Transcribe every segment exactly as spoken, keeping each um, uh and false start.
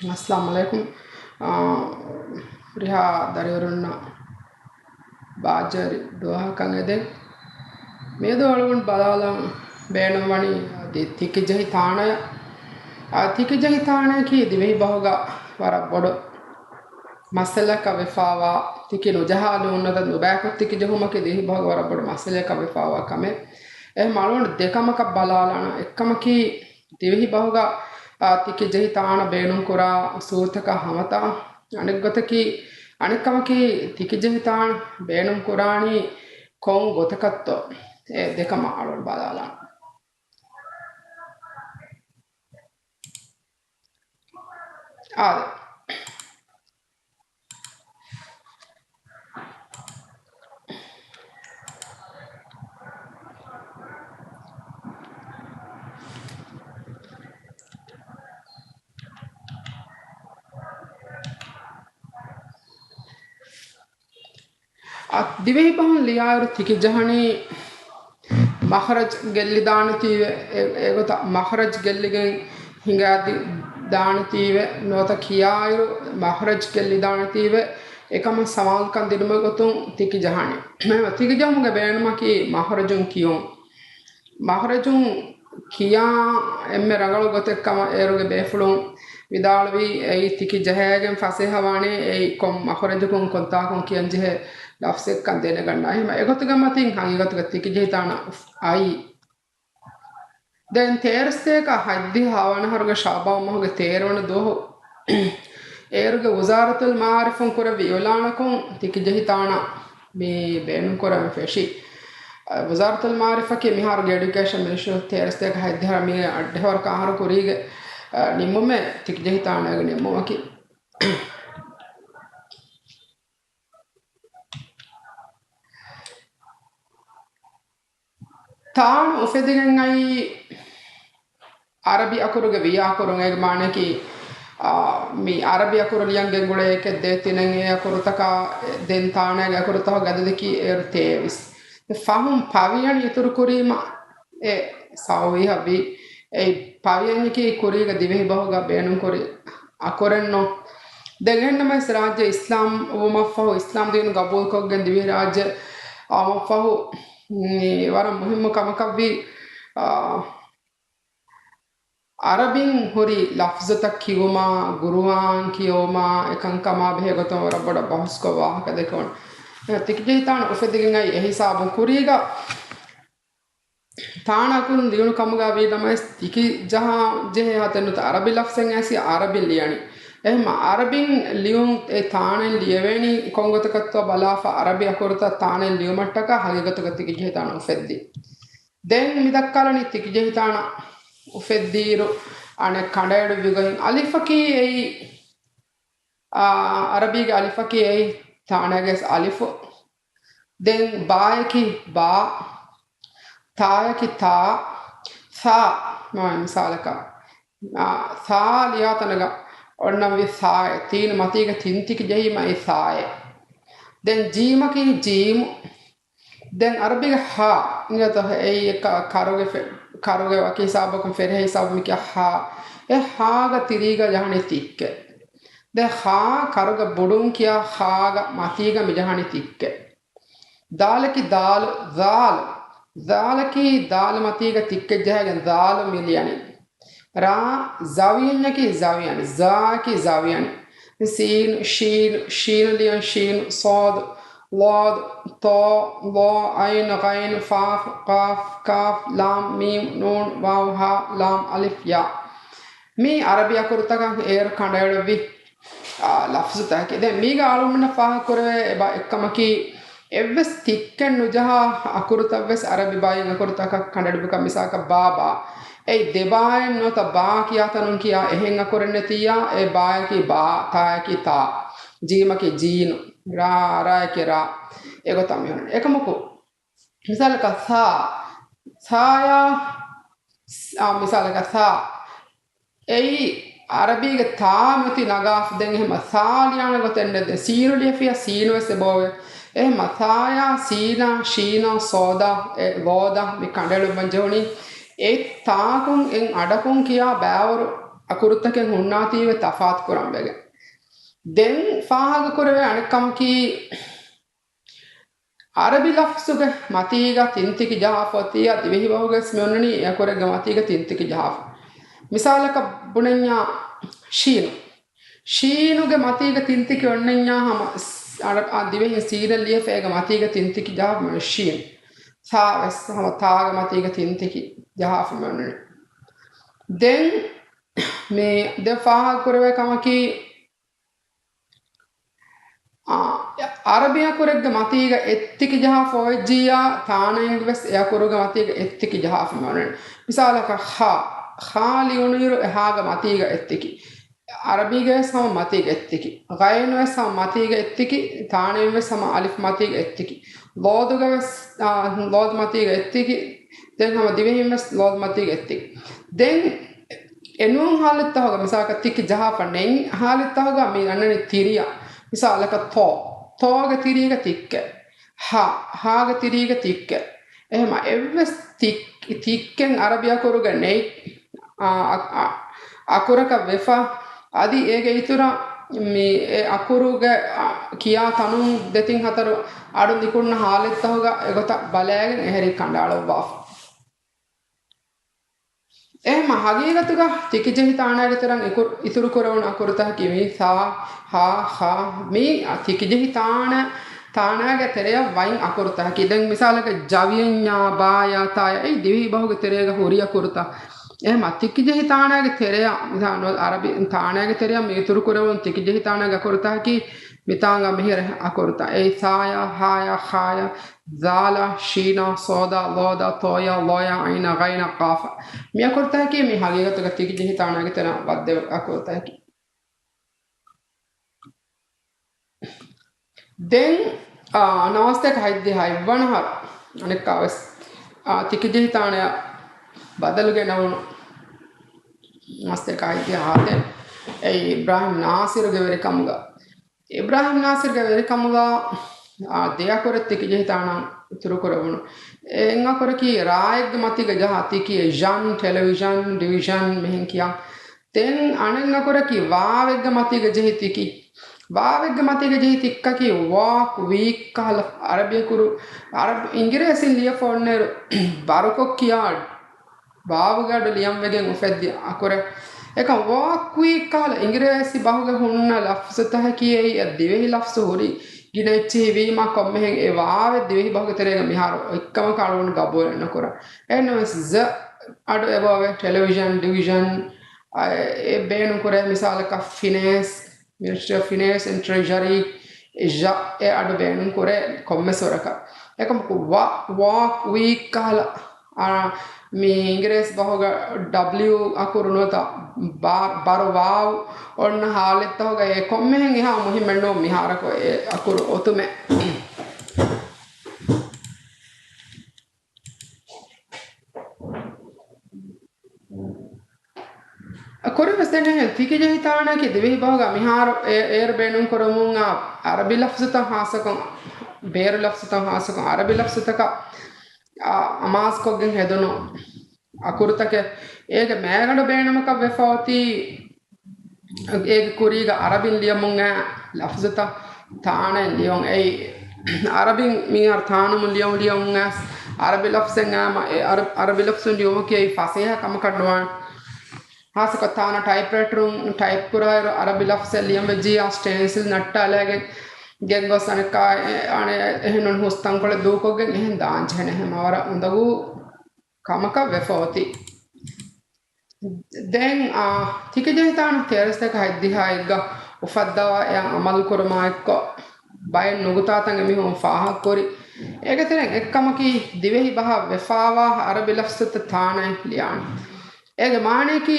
އައްސަލާމު ޢަލައިކުމް. އާ، ހުރިހާ ދަރިވަރުންނަށް ބާއްޖަވެރި ދުވަހަކަށް އެދެން. މިއަދު އަޅުގަނޑު ބަލާލަން ބޭނުންވަނީ އަދި ތިކިޖެހި ތާނަޔަށް. އާ، ތިކިޖެހި ތާނަޔަކީ ދިވެހި ބަހުގަ ވަރަށް ބޮޑު މައްސަލައަކަށް ވެފާވާ، ތިކި ނުޖަހާ ލިޔުން ނުދަން ނުބައިކޮށް ތިކި ޖެހުމަކީ ދިވެހި ބަހުގަ ވަރަށް ބޮޑު މައްސަލައަކަށް ވެފާވާ ކަމެއް. އެހެން އަޅުގަނޑު ދެކަމަކަށް ބަލާލާނަން. އެއްކަމަކީ، ދިވެހި ބަހުގަ، އާ، ތިކި ޖެހި ތާނަ ބޭނުންކުރާ އުސޫލުތަކާ ހަމަތާ. އަނެއްގޮތަކީ، އަނެއްކަމަކީ، ތިކި ޖެހި ތާނަ ބޭނުންކުރާނީ ކޮން ގޮތަކަށްތޯ؟ އެ ދެކަމަށް އަޅުގަނޑު ބަލާލާނަން. އާދެ. އަ، ދިވެހި ބަހުން ލިޔާއިރު ތިކި ޖަހަނީ މަޚްރަޖް ގެއްލިދާނެތީވެ، އެ، އެގޮތަށް މަޚްރަޖް ގެއްލިގެން ހިނގާދި، ދާނެތީވެ، ނުވަތަ ކިޔާއިރު މަޚްރަޖް ގެއްލިދާނެތީވެ، އެކަމަށް ސަމާލުކަން ދިނުމުގެ ގޮތުން ތިކި ޖަހަނީ. ތިކި ޖަހުމުގެ ބޭނުމަކީ މަޚްރަޖުން ކިޔުން. މަޚްރަޖުން ކިޔާ އެންމެ ރަނގަޅު ގޮތެއް ކަމަށް އޭރުގެ ބޭފުޅުން ވިދާޅުވީ، އެއީ ތިކި ޖަހައިގެން ފަސޭހަވާނެ، އެއީ ކޮން މަޚްރަޖަކުން ކޮންތާކުން ކިޔަން ޖެހޭ ލަފްޒެއްކަން ދެނެގަންނަ. އެހެން އެގޮތުގެ މަތިން ހަގީގަތުގަ ތިކި ޖެހި ތާނަ އައީ. ދެން ތޭރަ ސަތޭކަ ހަތްދިހަ ހަވަނަ އަހަރުގެ ޝައުބާން މަހުގެ ތޭރަ ވަނަ ދުވަހު އޭރުގެ ވުޒާރަތުލް މަޢާރިފުން ކުރެއްވި އިޢުލާނަކުން ތިކި ޖެހި ތާނަ މި ބޭނުންކުރަން ފެށި. އަ، ވުޒާރަތުލް މަޢާރިފަކީ މިހާރުގެ އެޑިއުކޭޝަން މިނިސްޓްރީ އޮފް ތޭރަ ސަތޭކަ ހަތްދިހަ މި އަށްޑިހަވަރަކަށް އަހަރު ކުރީގެ، އަ، ނިންމުމެއް ތިކި ޖެހި ތާނައިގެ ނިންމުމަކީ. ތާނަ އުފެދިގެން އައީ އަރަބި އަކުރުގެ ވިޔާ އަކުރުން. އޭގެ މާނައަކީ، އާ، މި އަރަބި އަކުރު ލިޔަން ގެންގުޅޭ އެކެއް ދޭތިނެއް އެ އަކުރުތަކާ ދެން ތާނައިގެ އަކުރުތަކުގެ އަދަދަކީ އޭރު ތޭވީސް. ފަހުން ޕަވިޔަނި އިތުރު ކުރީމަ އެ ސައުވީހަށް ވީ. އެ ޕަވިޔަންއަކީ ކުރީގަ ދިވެހި ބަހުގަ ބޭނުންކުރި އަކުރެއްނު. ދެން އެހެންނަމަވެސް ރާއްޖެ އިސްލާމް ވުމަށްފަހު، އިސްލާމް ދީނު ގަބޫލުކޮށްގެން ދިވެހިރާއްޖެ އައުމަށްފަހު، މި ވަރަށް މުހިއްމު ކަމަކަށްވީ، އާ، އަރަބިން ހުރި ލަފްޒުތައް ކިޔުމާ، ގުރުއާން ކިޔެވުމާ، އެކަންކަމާ ބެހޭ ގޮތުން ވަރަށް ބޮޑަށް ބަހުސްކޮށް ވާހަކަ ދެކެވުނު. ތިކިޖެހި ތާނަ އުފެދިގެން އައި އެހިސާބުން ކުރީގަ ތާނަ އަކުރުން ލިޔުނު ކަމުގަ ވީ ނަމަވެސް، ތިކި ޖަހާ ޖެހޭ ހަތެއް ނުތަ އަރަބި ލަފްޒެއް އައިސް އަރަބިން ލިޔަނީ. އެހެންމަ އަރަބިން ލިޔުން އެ ތާނައިން ލިޔެވޭނީ ކޮންގޮތަކަށްތޯ ބަލާފަ އަރަބި އަކުރުތައް ތާނައިން ލިޔުމަށްޓަކާ ހަގީގަތުގަ ތިކިޖެހި ތާނަ އުފެއްދީ. ދެން މި ދައްކާލަނީ ތިކިޖެހި ތާނަ އުފެއްދިއިރު އަނެއް ކަނޑައެޅުއްވި ގޮތް. އަލިފަކީ އެއީ، އާ، އަރަބީގެ އަލިފަކީ އެއީ ތާނައިގެ އަލިފު. ދެން ބާޔަކީ ބާ، ތާޔަކީ ތާ، ސާ، މާ މިސާލަކަށް، އާ، ސާ ލިޔާ ތަނަކަށް އޮންނަންވީ ސާއެއް. ތީނު މަތީގަ ތިން ތިކި ޖެހީމަ އެއީ ސާއެއް. ދެން ޖީމަކީ ޖީމު. ދެން އަރަބީގެ ހާ އިނގޭތޯ، އެއީ އެ ކަ-، ކަރުގެ ފެ-، ކަރުގެ ވަކި ހިސާބަކުން ފެރިހެ ހިސާބު މި ކިޔާ ހާ. އެ ހާގަ ތިރީގަ ޖަހަނީ ތިއްކެއް. ދެން ހާ ކަރުގެ ބުޑުން ކިޔާ ހާގަ މަތީގަ މި ޖަހަނީ ތިއްކެއް. ދާލަކީ ދާލު، ޒާލު. ޒާލަކީ ދާލު މަތީގަ ތިއްކެއް ޖަހައިގެން ޒާލު މި ލިޔަނީ. ރާ، ޒަވިޔަންޏަކީ ޒަވިޔަން، ޒާއަކީ ޒަވިޔަން. ސީން، ޝީން، ޝީނު ލިޔަން ޝީނު، ޞާދު، ޟާދު، ޠާ، ޟާ، ޢައިނު، ޣައިނު، ފާ، ޤާފް، ކާފް، ލާމް، މީމް، ނޫން، ވާވް، ހާ، ލާމް، އަލިފް، ޔާ. މީ އަރަބި އަކުރުތަކަށް އޭރު ކަނޑައެޅުއްވި، އާ، ލަފްޒުތަކެއް. ދެން މީގަ އަޅުގަނޑަށް ފާހަގަކުރެވޭ އެބަ އެއްކަމަކީ، އެއްވެސް ތިއްކެއް ނުޖަހާ އަކުރުތައްވެސް އަރަބި ބައިން އަކުރުތަކަށް ކަނޑައެޅުއްވިކަން. މިސާލަކަށް ބާ، ބާ. އެއީ ދެ ބާއެއް ނުވަތަ ބާ ކިޔާ ތަނުން ކިޔާ އެހެން އަކުރެއް ނެތިއްޔާ، އެ ބާއަކީ ބާ، ތާއަކީ ތާ، ޖީމަކީ ޖީނު، ރާ، ރާއަކީ ރާ. އެގޮތަށް މި ހުންނަނީ. އެކަމަކު، މިސާލަކަށް ސާ، ސާޔާ، ސް-، އާ، މިސާލަކަށް ސާ. އެއީ އަރަބީގެ ތާ މިއޮތީ ނަގާފަ. ދެން އެހެންމަ ސާ ލިޔާނެ ގޮތެއް ނެތް. ދެން ސީނު ލިޔެފިޔާ ސީނު ވެސް އެބައޮވޭ. އެހެންމަ ސާޔާ، ސީނާ، ޝީނާ، ޞާދާ، އެ، ޟާދާ މި ކަނޑައެޅުއްވަން ޖެހުނީ އެ ތާކުން އެއް އަޑަކުން ކިޔާ ބައިވަރު އަކުރުތަކެއް ހުންނާތީވެ ތަފާތު ކުރަން ވެގެން. ދެން ފާހަގަ ކުރެވޭ އަނެއް ކަމަކީ، އަރަބި ލަފްޒުގެ މަތީގަ ތިންތިކި ޖަހާފަ އޮތިއްޔާ، ދިވެހި ބަހުގަސް މި އޮންނަނީ އެ އަކުރެއްގެ މަތީގަ ތިންތިކި ޖަހާފަ. މިސާލަކަށް ބުނަންޏާ ޝީނު. ޝީނުގެ މަތީގަ ތިންތިކި އޮންނަންޏާ ހަމަ ސް-، އަރަ-، އާ، ދިވެހިން ސީނަށް ލިޔެފަ އޭގެ މަތީގަ ތިންތިކި ޖަހާފަ މި ޝީން. ސާ ވެސް ހަމަ ތާގެ މަތީގަ ތިންތިކި ޖަހާފަ މި އޮންނަނީ. ދެން މި ދެ ފާހަގަ ކުރެވޭ ކަމަކީ، އާ، އަރަބި އަކުރެއްގެ މަތީގަ އެއްތިކި ޖަހާފަ އޮވެއްޖިއްޔާ، ތާނައިން ވެސް އެ އަކުރުގެ މަތީގަ އެއްތިކި ޖަހާފަ މި އޮންނަނީ. މިސާލަކަށް ހާ، ހާ ލިޔުނުއިރު އެ ހާގެ މަތީގަ އެއްތިކި. އަރަބީގަ ވެސް ހަމަ މަތީގަ އެއްތިކި. ޣައިނު ވެސް ހަމަ މަތީގަ އެއްތިކި، ތާނައިން ވެސް ހަމަ އަލިފް މަތީގަ އެއްތިކި. ލޯދުގަ ވެސް، އާ، ލޯދު މަތީގަ އެއްތިކި. ދެން ހަމަ ދިވެހިން ވެސް ލޯދު މަތީގަ އެއްތިކި. ދެން އެނޫން ހާލަތްތަހުގަ މިސާލަކަށް ތިކި ޖަހާފަ ނެތް ހާލަތްތަހުގަ މި އަންނަނީ ތިރިއަށް. މިސާލަކަށް ތޯ، ތޯގެ ތިރީގަ ތިއްކެއް. ހާ، ހާގެ ތިރީގަ ތިއްކެއް. އެހެމަ އެއްވެސް ތިއް-، ތިއްކެއް އަރަބި އަކުރުގަ ނެތް، އާ، އަ-، އަ-، އަކުރަކަށް ވެފަ، އަދި އޭގެ އިތުރަށް މި އެ އަކުރުގެ، އާ، ކިޔާ ތަނުން ދެތިން ހަތަރު އަޑު ނިކުންނަ ހާލަތްތަހުގަ އެގޮތަށް ބަލައިގެން އެހެރީ ކަނޑައަޅުއްވާފަ. އެހެމަ ހަގީގަތުގަ ތިކިޖެހި ތާނައިގެ ތެރެއަށް އިކު-، އިތުރުކުރެވުނު އަކުރުތަކަކީ މި ސާ، ހާ، ޚާ، މީ ތިކިޖެހި ތާނަ، ތާނައިގެ ތެރެއަށް ވައިން އަކުރުތަކަކީ. ދެން މިސާލަކަށް ޖަވިޔަންޏާ، ބާޔާ، ތާޔާ، އެއީ ދިވެހި ބަހުގެ ތެރޭގަ ހުރި އަކުރުތައް. އެހެމަ ތިކިޖެހި ތާނައިގެ ތެރެއަށް، މިސާލު އަރަބި ތާނައިގެ ތެރެއަށް މި އިތުރުކުރެވުނު ތިކިޖެހި ތާނައިގެ އަކުރުތަކަކީ މިތާނގަ މިހިރަ އަކުރުތައް. އެއީ ސާޔާ، ހާޔާ، ޚާޔާ، ޒާލާ، ޝީނާ، ސޯދާ، ލޯދާ، ތޯޔާ، ލޯޔާ، އައިނާ، ޣައިނާ، ޤާފާ. މި އަކުރުތަކަކީ މި ހަގީގަތުގަ ތިކިޖެހި ތާނައިގެ ތެރެއަށް ވައްދެވުނު އަކުރުތަކަކީ. ދެން، އާ، ނަވާސްތޭކަ ހަތްދިހަ އެއްވަނަ އަހަރު އަނެއްކާވެސް، އާ، ތިކިޖެހި ތާނައަށް ބަދަލު ގެނައުނު ނަވާސްތޭކަ ހަތްދިހަ ހަތެއް އެއީ އިބްރާހިމް ނާސިރުގެ ވެރިކަމުގަ. އިބްރާހިމް ނާސިރުގެ ވެރިކަމުގަ، އާ، ދެ އަކުރެއް ތިކިޖެހި ތާނަ އިތުރުކުރެވުނު. އެއް އަކުރަކީ ރާއެއްގެ މަތީގަ ޖަހާ ތިކި، އެ ޒަން، ޓެލެވިޒަން، ޑިވިޒަން މިހެން ކިޔާ. ދެން އަނެއް އަކުރަކީ ވާވެއްގެ މަތީގަ ޖެހި ތިކި. ވާވެއްގެ މަތީގަ ޖެހި ތިއްކަކީ ވާކް، ވީކް ކަހަލަ އަރަބި އަކުރު، އަރަބި އިނގިރޭސިން ލިޔެފަ އޮންނައިރު ބަރުކޮށް ކިޔާ ވާވުގެ އަޑު ލިޔަން ވެގެން އުފެއްދި އަކުރެއް. އެކަމް ވާކް ވީކް ކަހަލަ އިނގިރޭސި ބަހުގަ ހުންނަ ލަފްޒުތަކަކީ އެއީ އެ ދިވެހި ލަފްޒު ހުރި ގިނަ އެއްޗެހި ވީމާ ކޮންމެހެން އެ ވާވެއް ދިވެހި ބަހުގެ ތެރޭގަ މިހާރު އެއްކަމަކަށް އަޅުގަނޑު ގަބޫލެއް ނުކުރަން. އެހެންނަމަވެސް ޒަ އަޑު އެބައޮވޭ. ޓެލެވިޒަން، ޑިވިޒަން، އަ، އެ ބޭނުން ކުރޭ މިސާލަކަށް ފިނޭންސް، މިނިސްޓްރީ އޮފް ފިނޭންސް އެންޑް ޓްރެޖަރީ، އެ ޒަ އެ އަޑު ބޭނުން ކުރޭ ކޮންމެސް ވަރަކަށް. އެކަމަކު ވާ، ވާކް ވީކް ކަހަލަ، އާ، މި އިނގިރޭސި ބަހުގަ ޑަބްލިއު އަކުރު ނުވަތަ ބާ-، ބަރު ވާވް އޮންނަ ހާލަތްތަކުގަ އެ ކޮންމެހެން އެހާ މުހިއްމެއް ނޫން މިހާރަކު އެ އަކުރު އޮތުމެއް. ކުރިންވެސް ދެން އެހެން ތިކިޖެހި ތާނައަކީ ދިވެހި ބަހުގަ މިހާރު އެ-، އޭރު ބޭނުން ކުރަމުން އާ، އަރަބި ލަފްޒުތައް ހާއްސަކޮށް، ބޭރު ލަފްޒުތައް ހާއްސަކޮށް، އަރަބި ލަފްޒުތަކަށް އާ، އަމާޒުކޮށްގެން ހެދުނު އަކުރުތަކެއް އޭގެ މޭގަނޑު ބޭނުމަކަށް ވެފަ އޮތީ، އޭގެ ކުރީގަ އަރަބިން ލިޔަމުން އައި ލަފްޒުތައް ތާނައިން ލިޔުން. އެއީ، އަރަބިން މިހާރު ތާނަމުން ލިޔަމުން ލިޔަމުން އައިސް، އަރަބި ލަފްޒެއް އައިމަ، އެ އަރަ-، އަރަބި ލަފްޒުން ލިޔުމަކީ އެއީ ފަސޭހަ ކަމަކަށް ނުވާނެ. ހާއްސަކޮށް ތާނަ ޓައިޕްރައިޓަރުން ޓައިޕް ކުރާއިރު އަރަބި ލަފްޒެއް ލިޔަން ވެއްޖިއްޔާ ސްޓެންސިލް ނައްޓާލައިގެން ގެންގޮސް އަނެއްކާ، އެ، އަނެއް އެހެން ނޫން ހުސްތަންކޮޅެއް ދޫކޮށްގެން އެހެން ދާން ޖެހޭނެ. އެހެން ވަރަށް އުނދަގޫ ކަމަކަށް ވެފަ އޮތީ. ދެން، އާ، ތިކިޖެހި ތާނަ ތޭރަސްތަކަ ހަތްދިހައެއްގަ އުފައްދަވާ އެއަށް އަމަލު ކުރުމާ އެއްކޮށް، ބައެއް ނުގުތާތައް އެމީހުން ފާހަގަކުރި. އޭގެ ތެރެއިން އެއްކަމަކީ، ދިވެހި ބަހަށް ވެފާވާ އަރަބި ލަފްޒުތައް ތާނައިން ލިޔާނެ. އޭގެ މާނަޔަކީ،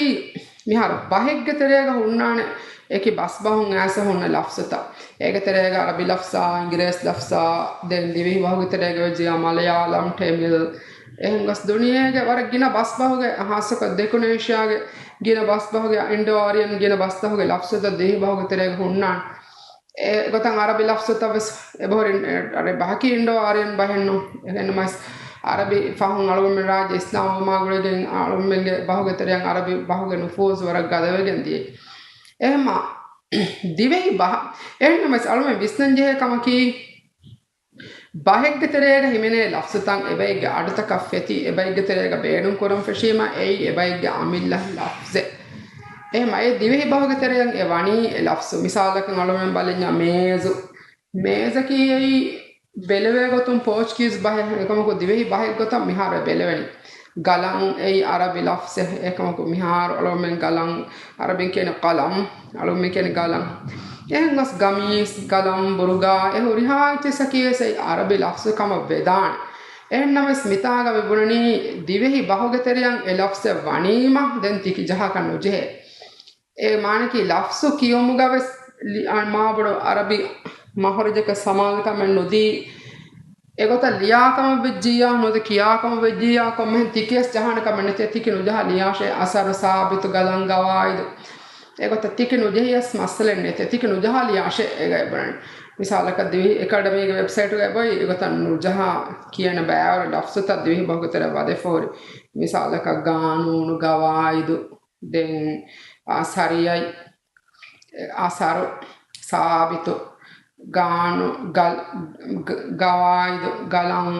މިހާރު ބަހެއްގެ ތެރޭގަ ހުންނާނެ އެކި ބަސްބަހުން އައިސް ހުންނަ ލަފްޒުތައް. އޭގެ ތެރޭގަ އަރަބި ލަފްޒާ، އިނގިރޭސި ލަފްޒާ، ދެން ދިވެހި ބަހުގެ ތެރޭގަ ވެއްޖިއްޔާ މަލަޔާލަމް، ޓެމިލް، އެހެން ގޮސް ދުނިޔޭގެ ވަރަށް ގިނަ ބަސްބަހުގެ، ހާއްސަކޮށް ދެކުނު އޭޝިޔާގެ ގިނަ ބަސްބަހުގެ އިންޑޯ އާރިޔަން ގިނަ ބަސްބަހުގެ ލަފްޒުތައް ދިވެހި ބަހުގެ ތެރޭގަ ހުންނާނެ. އެ ގޮތަށް އަރަބި ލަފްޒުތައް ވެސް އެބަހުރި، އަރަބި ބަހަކީ އިންޑޯ އާރިޔަން ބަހެއް ނޫން. އެހެންނަމަވެސް އަރަބި ފަހުން އަޅުގަނޑުމެން ރާއްޖެ އިސްލާމްވުމާ ގުޅިގެން އަޅުގަނޑުމެންގެ ބަހުގެ ތެރެއަށް އަރަބި ބަހުގެ ނުފޫޒު ވަރަށް ގަދަވެގެން ދިޔައީ. އެހެންމާ ދިވެހި ބަހަށް، އެހެންނަމަވެސް އަޅުގަނޑުމެން ވިސްނަންޖެހޭ ކަމަކީ، ބަހެއްގެ ތެރޭގަ ހިމެނޭ ލަފްޒުތައް އެބައެއްގެ އަޑުތަކަށް ފެތި، އެބައެއްގެ ތެރޭގަ ބޭނުން ކުރަން ފެށީމަ، އެއީ އެބައެއްގެ އަމިއްލަ ލަފްޒެއް. އެހެންމަ އެ ދިވެހި ބަހުގެ ތެރެއަށް އެ ވަނީ އެ ލަފްޒު. މިސާލަކަށް އަޅުމެން ބަލަންޏާ މޭޒު. މޭޒަކީ އެއީ ބެލެވޭ ގޮތުން ޕޯޗުގީޒު ބަހެއް، އެކަމަކު ދިވެހި ބަހެއް ގޮތަށް މިހާރު އެ ބެލެވެނީ. ގަލަން އެއީ އަރަބި ލަފްޒެއް، އެކަމަކު މިހާރު އަޅުމެން ގަލަން، އަރަބިން ކިޔަނީ ޤަލަމް، އަޅުމެން ކިޔަނީ ގަލަން. އެހެން ގޮސް ގަމީސް، ގަލަން، ބުރުގާ، އެ ހުރިހާ އެއްޗިއްސަކީ ވެސް އެއީ އަރަބި ލަފްޒު ކަމަށް ވެދާނެ. އެހެންނަމަވެސް މިތާގަ މި ބުނަނީ ދިވެހި ބަހުގެ ތެރެއަށް އެ ލަފްޒެއް ވަނީމަ ދެން ތިކި ޖަހާކަށް ނުޖެހޭ. އެ މާނައަކީ ލަފްޒު ކިޔުމުގަ ވެސް ލި-، އަ، މާބޮޑު އަރަބި މަހުރަޖަކަށް ސަމާލުކަމެއް ނުދީ، އެގޮތަށް ލިޔާކަމަށް ވެއްޖިއްޔާ، ނުވަތަ ކިޔާކަމަށް ވެއްޖިއްޔާ، ކޮންމެހެން ތިކިޔަސް ޖަހާނެ ކަމެއް ނެތޭ، ތިކި ނުޖަހާ ލިޔާށޭ، އަސަރު ސާބިތު ގަލަން ގަވާއިދު. އެގޮތަށް ތިކި ނުޖެހިޔަސް މައްސަލައެއް ނެތޭ، ތިކި ނުޖަހާ ލިޔާށޭ އޭގައި ބުނަނީ. މިސާލަކަށް ދިވެހި އެކަޑަމީގެ ވެބްސައިޓުގައި އޮތް އެގޮތަށް ނުޖަހާ ކިޔަން ބައިވަރު ލަފްޒުތައް ދިވެހި ބަހުގެ ތެރެއަށް ވަދެފަ ހުރި. މިސާލަކަށް ގާނޫނު، ގަވާއިދު، ދެން، އާ، ސަރީއަތް، އަސަރު، ސާބިތު، ގާނޫ، ގަލް-، ގ-، ގަވާއިދު، ގަލަން،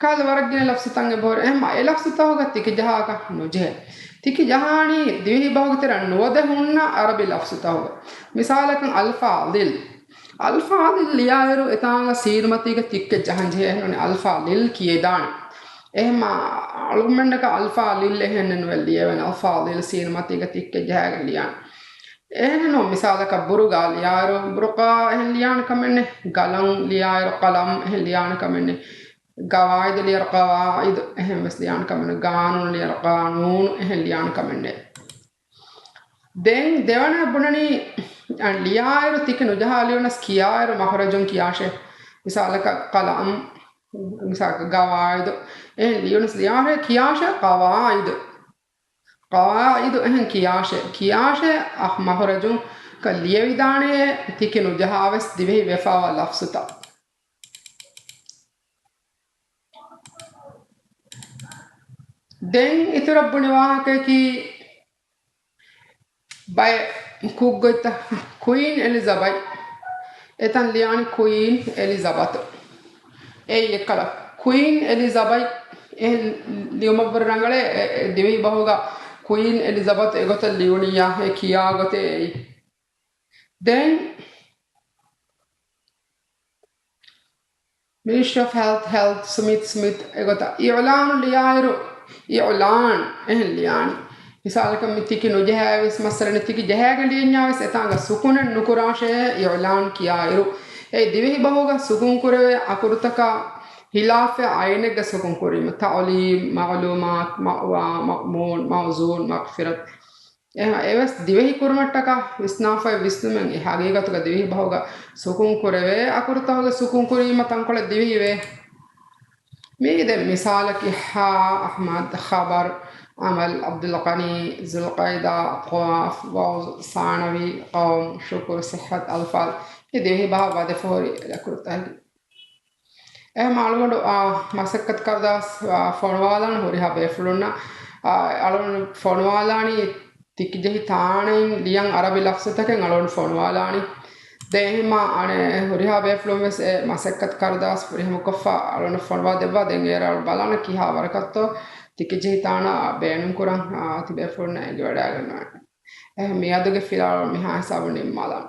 ކަހަލަ ވަރަށް ގިނަ ލަފްޒުތައް އެބަހުރި. އެހެންމަ އެ ލަފްޒުތަކުގަ ތިކި ޖަހާކަށް ނުޖެހޭ. ތިކި ޖަހާނީ ދިވެހި ބަހުގެ ތެރެއަށް ނުވަދެ ހުންނަ އަރަބި ލަފްޒުތަކުގަ. މިސާލަކަށް އަލްފާޟިލް. އަލްފާޟިލް ލިޔާއިރު އެތާނގަ ސީނުމަތީގަ ތިއްކެއް ޖަހަން ޖެހޭ ނޫނީ އަލްފާޟިލް ކިޔެދާނެ. އެހެންމަ އަޅުގަނޑަކަށް އަލްފާޟިލް އެހެންނެއް ނުވެ ލިޔެވެން. އަލްފާޟިލް ސީނުމަތީގަ ތިއްކެއް ޖަހައިގެން ލިޔާނެ. އެހެންނު މިސާލަކަށް ބުރުގާ ލިޔާއިރު ބުރުޤާ އެހެން ލިޔާނެ ކަމެއް ނެތް. ގަލަން ލިޔާއިރު ޤަލަމް އެހެން ލިޔާނެ ކަމެއް ނެތް. ގަވާއިދު ލިޔާއިރު ޤަވާއިދު އެހެން ވެސް ލިޔާނެ ކަމެއް ނެތް. ގާނޫނު ލިޔާއިރު ޤާނޫނު އެހެން ލިޔާނެ ކަމެއް ނެތް. ދެން ދެވަނަ ބުނަނީ، އަ، ލިޔާއިރު ތިކި ނުޖަހާ ލިޔުނަސް ކިޔާއިރު މަހުރަޖުން ކިޔާށޭ. މިސާލަކަށް ޤަލަމް، މިސާލަކަށް ގަވާއިދު އެހެން ލިޔުނަސް ލިޔާށޭ ކިޔާށޭ ޤަވާއިދު. ޤަވާއިދު އެހެން ކިޔާށޭ، ކިޔާށޭ އަ، މަހުރަޖުން ކަ ލިޔެވިދާނެޔޭ ތިކި ނުޖަހާވެސް ދިވެހި ވެފާވާ ލަފްޒުތައް. ދެން އިތުރަށް ބުނި ވާހަކައަކީ ބައެއް ކުށްގޮތްތައް، ކުއީން އެލިޒަބަތް އެތަން ލިޔާނީ ކުއީން އެލިޒަބަތު. އެއީ އެއްކަލަ ކުއީން އެލިޒަބަތް އެހެން ލިޔުމަށްވުރެ ރަނގަޅޭ، އެ، އެ ދިވެހި ބަހުގަ ކުއީން އެލިޒަބަތު އެގޮތަށް ލިޔުނިއްޔާ އެ ކިޔާ ގޮތެއް އެއީ. ދެން މިނިސްޓްރީ އޮފް ހެލްތް، ހެލްތް، ސްމިތް، ސްމިތް އެގޮތަށް އިޢުލާނު ލިޔާއިރު، އިޢުލާން އެހެން ލިޔާނީ. މިސާލަކަށް މި ތިކި ނުޖަހާވެސް މައްސަލަ ނެތް، ތިކި ޖަހާގެން ލިޔަންޏާވެސް އެތާނގަ ސުކުނެއް ނުކުރާށޭ އިޢުލާން ކިޔާއިރު. އެ ދިވެހި ބަހުގަ ސުކުން ކުރެވޭ އަކުރުތަކާ ހިލާފަށް އައިނެއްގަ ސުކުން ކުރީމަ، ތަޢުލީމް، މަޢުލޫމާތު، މައުވާ، މައުމޫން، މައުޒޫން، މަޣްފިރަތު. އެހާ އެވެސް ދިވެހި ކުރުމަށްޓަކާ ވިސްނާފައި ވިސްނުމެއް އެ ހަގީގަތުގަ ދިވެހި ބަހުގަ ސުކުން ކުރެވޭ އަކުރުތަކުގެ ސުކުން ކުރީމަ ތަންކޮޅެއް ދިވެހިވޭ. މީގެ ދެން މިސާލަކީ ހާ، އަޙްމަދު، ޚަބަރު، އަމަލް، ޢަބްދުލްޣަނީ، ޒުލްޤައިދާ، ޤާފް، ވައުޒު، ސާނަވީ، ޤައުމު، ޝުކުރު، ޞިއްޙަތު، އަލްފާޟިލް. އެ ދިވެހި ބަހަށް ވަދެފަ ހުރި އަކުރުތަކެއް. އެހެން އަޅުގަނޑު، އާ، މަސައްކަތު ކަރުދާސް، އާ، ފޮނުވާލާނެ ހުރިހާ ބޭފުޅުންނަށް، އާ، އަޅުގަނޑު ފޮނުވާލާނީ ތިކި ޖެހި ތާނައިން ލިޔަން އަރަބި ލަފްޒުތަކެއް އަޅުގަނޑު ފޮނުވާލާނީ. ދެން އެހެންމާ އަނެއް ހުރިހާ ބޭފުޅުން ވެސް އެ މަސައްކަތު ކަރުދާސް ފުރިހަމަކޮށްފަ އަޅުގަނޑު ފޮނުވާ ދެއްވާ. ދެން އޭރު އަޅު ބަލާނަ ކިހާ ވަރަކަށްތޯ ތިކި ޖެހި ތާނަ ބޭނުން ކުރަން، އާ، ތި ބޭފުޅުންނަށް އެނގިވަޑައިގަންނަވަން. އެހެން މިއަދުގެ ފިލާވަޅު މިހާ ހިސާބުން ނިންމާލަން.